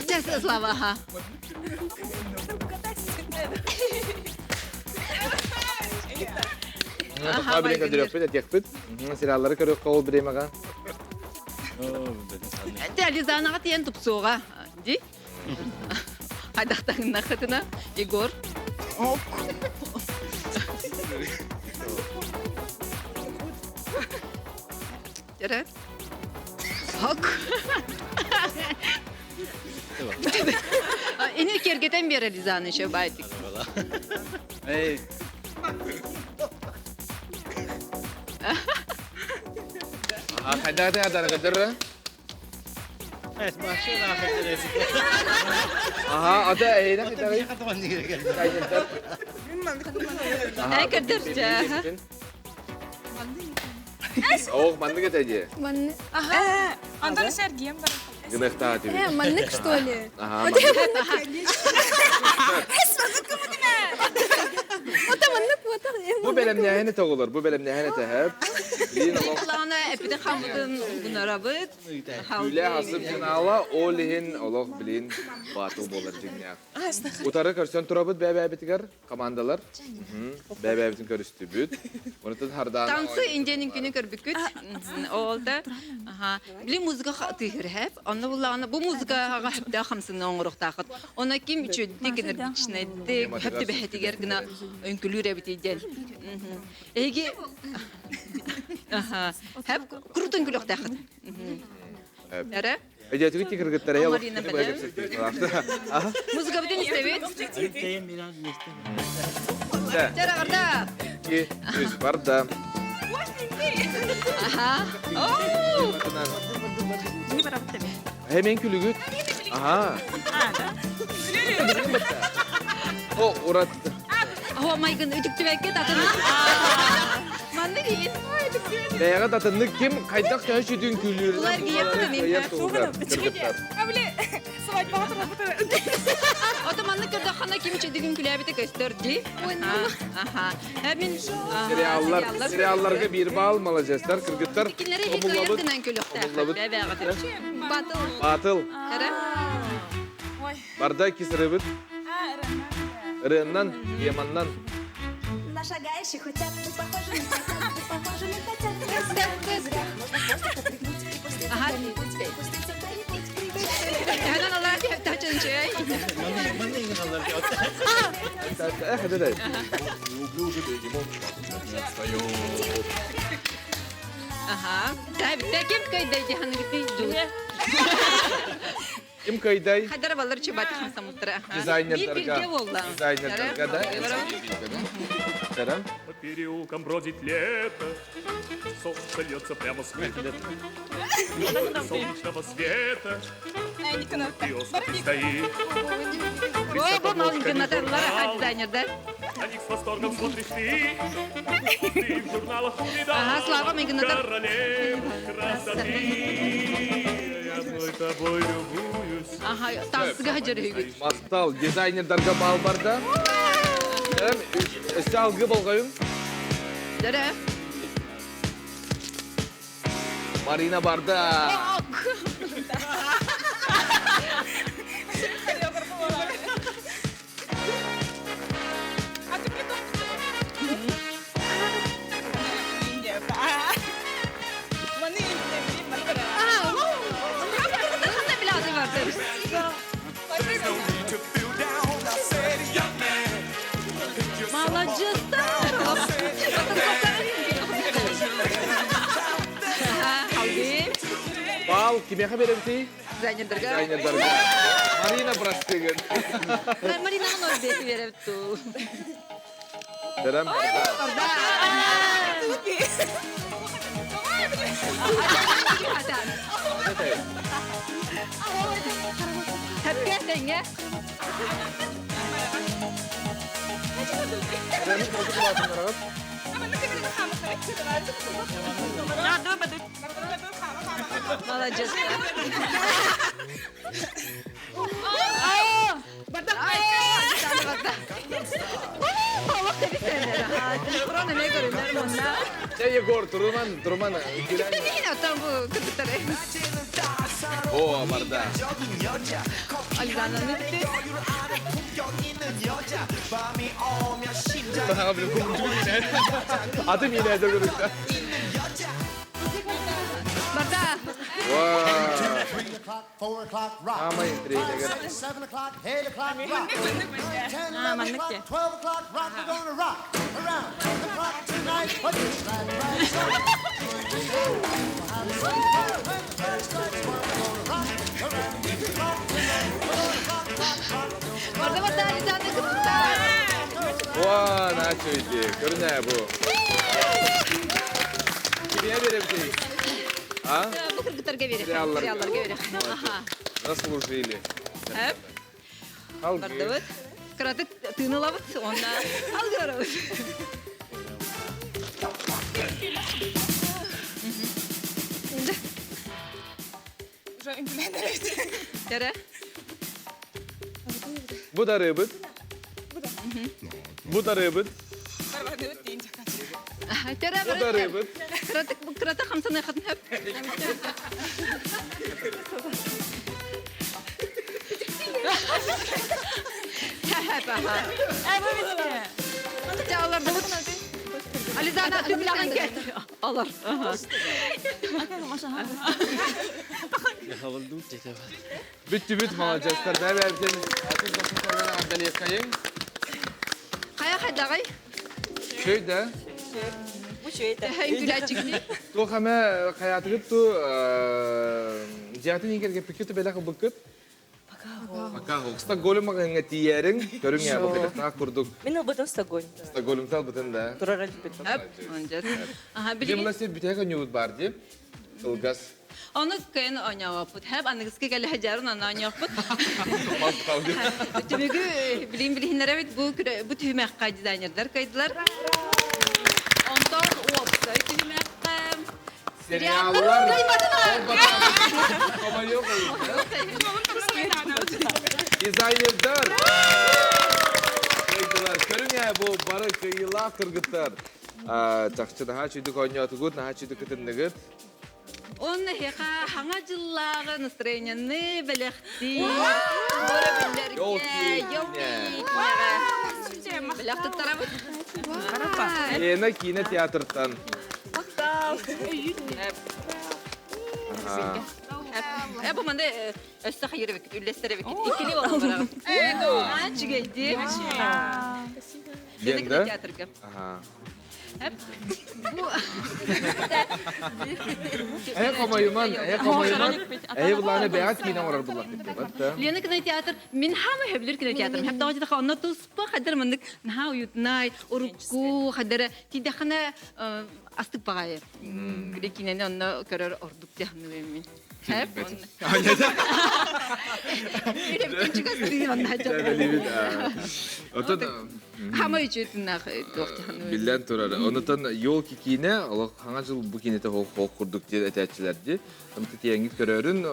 Дьэ, Слава, аха. Аха, билин көдөрүөхпүт, этиэхпит. Сериаллары көрүөххэ ол бириэмэҕэ. Дьэ, Лизанаҕа тиийэн тупсуоҕа. Ди? Хайдахтаҥнахытына, Егор. Дьэрэ. Хок. Ини кергетен бере Лизаны еще байтик. Эй. Хайдах адаргадыр? Аха, ата эйна кытары. Эй, кырдырча. Ох, маннык это же. Манны. Ага. Антон Сергеем бар. Гынахтаа тебе. Маннык, что ли? Ага. Ота маннык вот. Бу бэлэмнээһин этэ оҕолор, бу бэлэмнээһин этэ хэп. Билин олох Лана эпите хамытын угунарабыт. Үлэ асып финала ол иһин олох билин батыл буолар дьиҥнээх. Утары көрсөн турабыт бэбээбитигэр командалар. Бэбээбитин көрүстүбүт. Онутун хардаан Танцы индиянин күнү көрбүккүт. Ол да. Аха. Били музыка тыһырһэп. Онно буллаҕына бу музыкаҕа хөптөөх хамсыны оҥоруохтаахыт. Онно ким үчүддик энергичнайдык хөп түбэһэтигэр гына өҥкүлүүр эбит диэн. Эһиги Аха. Хэп курутун күлүөхтээхит. Эрэ? Өдөөтүгүт ти кыргыттар эйэ Марина Белен. Музыка бүтүн истэбит. Чара Ки, үс барда. Аха. Оу! Hemen күлүгүт. Аха. О, урат. О, майгын үтүктүбэккэ татын. Манны дейін. Бэйэҕэ татыннык ким хайдах төһө сүтүн күлүүрүнэн Улар кийэппитин кыргыттар. Ото маннык көрдөххөнө ким үчүдүгүн күлээбите көстөр ди. Аха. Мин Сериаллар, сериалларга биир баал маладьыастар, кыргыттар. Кинилэри хикайар гынан күлүөхтээх. Бэбэҕэ. Батыл. Батыл. Барда кисырыбыт. Ырыаннан, Яманнан. На шагающих утят мы похожи на котят, мы похожи на котят. Зря, зря, можно просто подпрыгнуть и пуститься куда-нибудь, пуститься куда-нибудь. Ханан Аллах тачын чэй. Эх, это Аха. Таким кайдай диханыгыты жу. Ким кайдай? Хадара балар чубат хамсамыттара. Дизайнердарга. Бир болла. Дизайнердарга, да? Сарам. По переулкам бродит лето, солнце льется прямо с крыши. Солнечного света, киоск стоит. Ой, бу маленький натарлар дизайнер, да? На них с восторгом смотришь ты, ты в журналах увидал. Ага, Слава Мегнатар. Королеву красоты. Я одной тобой любуюсь. Ага, танцыга жүрүгүт. Мактал, дизайнердарга бал бар да. Өссө алгы болғайын. Дөрө. Марина барда. Бал кимеха беремти? Дизайнердарга. Дизайнердарга. Марина простыгын. Марина оно бети берепту. Дәрәм барда. Тәпкә тәңгә. Молодец. Чэ, Егор, туруман, туруман. О, барда. Аты миинэ көрүктэ. Барда. Аамай интриэнэгэр. Барда барда Ализаны кытта. Уа, начали. Көрүнэ бу. Кимиэ беребитий? А? Бу кыргыттарга бере. Сериалларга. Сериалларга бере. Аха. Заслужили. Эп. Алгы. Бардыбыт. Кыратык тыынылабыт, онна алгырабыт. Тере. Бу дарыбыт. Бу дарыбыт. Тере Бу дарыбыт. Кыратык кыратык хамсаны хатын хөп. Хэп аха. Алардыбыт. Ализана түмләгән кет. Алар. Бүттүбүт маладьыастар. Бэбэбитин атын дохсун сарган Ардалиевкайың. Кая хайдагай? Шөй да. Үҥкүүлээччигини. Туох эмэ хайаатыгыт ту дьиэтин иҥкэргэ пиккит бэлэх ылбыккыт? Пока Стокгольм маҕаһыҥҥа тиийээриҥ, көрүҥ ээ, бу кытахтаах курдук. Мин ылбытым Стокгольм. Стокгольмтан ылбытын да. Турар элбитим. Билим сир бүтэһик оонньуубут баар дии. Ылгас. Ону кыайан оонньообоппут. Хэп аныгыскы кэлэ сылдьарын онно оонньоохпут. Түмүгү билим билиһиннэрэбит бу бу түһүмэххэ дизайнердар кыайдылар. Онтон уопсай түһүмэххэ сериаллар кыайбатылар. Дизайнердар кыайдылар. Көрүҥ ээ бу бары кыайыылаах кыргыттар. Чахчы наһаа үчүгдүк оонньоотугут, наһаа үчүгдүк кытынныгыт. Он эһиэхэ хаҥа дьыллааҕы настроениены бэлэхтиир, көрөбүллэргэ, ёлки бэлэх туттарабыт. Лена киинэ театртан. Э, бу манды өссө хайырыбыккит, үллэстэребиккит. Иккили болон барабыт. Аа, үчүгэйди. Лена Лена? театрга. Ага. Э хомойуман, э хомойуман. Э булааны бэйэҕит киинэ оҥорор буллахпыт диэбэт Лена кинотеатр мин хаама сөбүлүүр кинотеатрым. Хэп тоҕо онно туспа хаддар маннык наһаа уютнай, урукку хаддара тидэххинэ астык баҕайы. Били киинэни онно көрөр ордук диэхныбын мин. Хэп. Отон Хама үчүтүнах туох Биллэн турар. Онутан елки киинэ олох хаҥа жыл бу киинэтэ хоох курдук диэн этээччилэр дии. Онто тиэҥҥит көрөрүн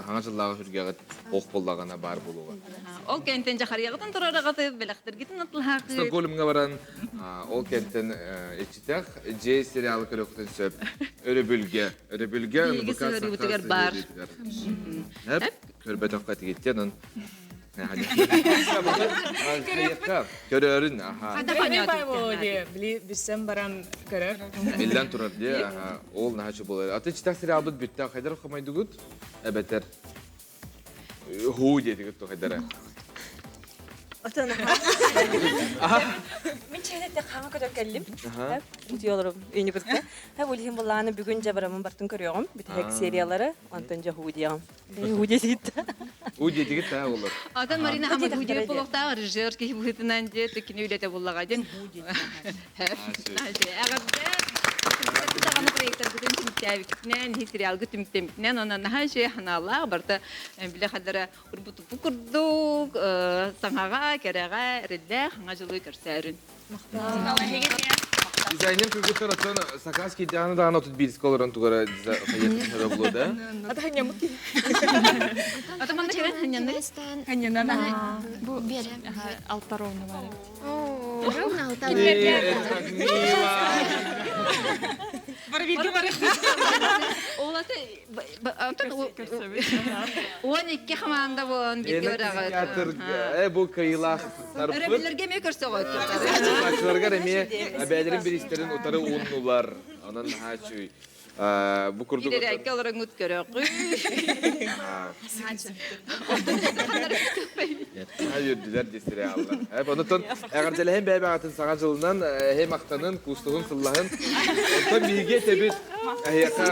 хаҥа жыллааҕы сүргэҕит хоох буоллаҕына баар буолуоҕа. Ол кэнтэн дьахарыйаҕытын турарыгаты бэлэхтэргитин атлаһаахы. Стокгольмҥа баран ол кэнтэн иччитэх Джей сериалы көрүөххүтүн сөп. Өрөбүлгэ. Өрөбүлгэ Биһиги сыһыарыыбытыгар баар. Эп көрбөтөххө тигиттен он Көрөрүн, аха. Били билсэн баран көрөр. Биллэн турар дии, аха. Ол наһаа буолар. Аты читах сериалбыт бүттэ хайдар хомойдугут? Эбэтэр хуу диэтигит ту хайдара. Мин чэйнетте хаҥа көтөр кэллим. Утуйаларым үйүнү кытта. Ха улиһин буллааны бүгүн жабарамын бартын көрүөҕүм. Бүтэһик сериялары, онтон жа хуу диэҕим. Хуу диэтигит. Уу диэтигит та олор. Атын Марина Хамар хуу болуохтаах режиссер киһи быһыытынан диэ кини үлэтэ буллаҕа диэн. Эҕэрдэ. Даҕаны проекттаргытын түмүктээбиккитинэн, иһи сериалгы түмүктэммитинэн, онон наһаа үчүгэй ханаалаах, барыта билэ хадара урбутуппу курдук, саҥаҕа, кэрэҕэ, эрэллээх хаҥа дьылы көрсөөрүн. Дизайнер кыргыттар оттон сакаас киирдэҕинэ даҕаны 31 олорон тугара хайыахтара буолуо да? Ата ханньаммыт киһи. Ата манна кэлэн ханньанны? Ханньанан. Бу алта ровно бар. Ровно алта. Бары бииргэ бары. Ол ата Антон 12 хамаанда буолан бииргэ бараҕыт. Э бу кыйылаах тарпыт. Өрөбүллэргэ эмиэ көрсөҕөт. Ачыларгар эмиэ эбээлэрин биристэрин утары ууннулар. Онон наһаа үчүгэй. Бу курдук Биирэрээккэ олороҥҥут көрөҕү. Наһаа үөрдүлэр дии сериаллар. Онтон эҕэрдэлэһин бэйэ-бэҕэтин саҥа дьылынан эһи махтанын, куустуһун, сыллаһын. Онтон биһиги этэбит эһиэхэ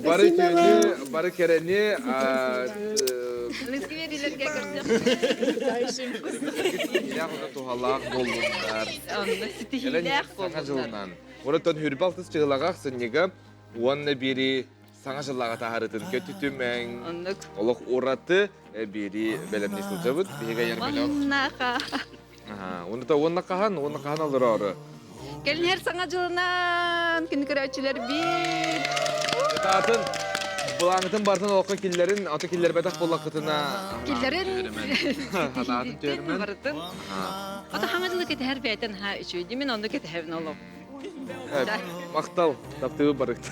бары үтүөнү, бары кэрэни Скверилерге көрсөх. Ситиһиилээх уонна туһалаах буоллуннар. Онно ситиһиилээх Саҥа дьылынан. Онтон хүрбэ алтыс чыһылаҕа ахсынньыга уонна бири саҥа дьыллааҕы таһаарытын көтүтүмэҥ. Оннук. Олох ураты бири бэлэмнии сылдьабыт. Биһиги айар бөлөх. Маннаха. Уонна уонна хаһан, уонна хаһан олороору. Кэлин саҥа дьылынан күн көрөөччүлэр биир. Атын былааҥытын бартын олоххо киллэрин, аты киллэрбэтэх буоллаххытына Киллэрин ханаатын түөрмэн. Барытын. Ото хаҥа дьылы кэтэһэр бэйтэн ха үчүгэй. Мин онну кэтэһэбин олох. Махтал, таптыыбы барыкта.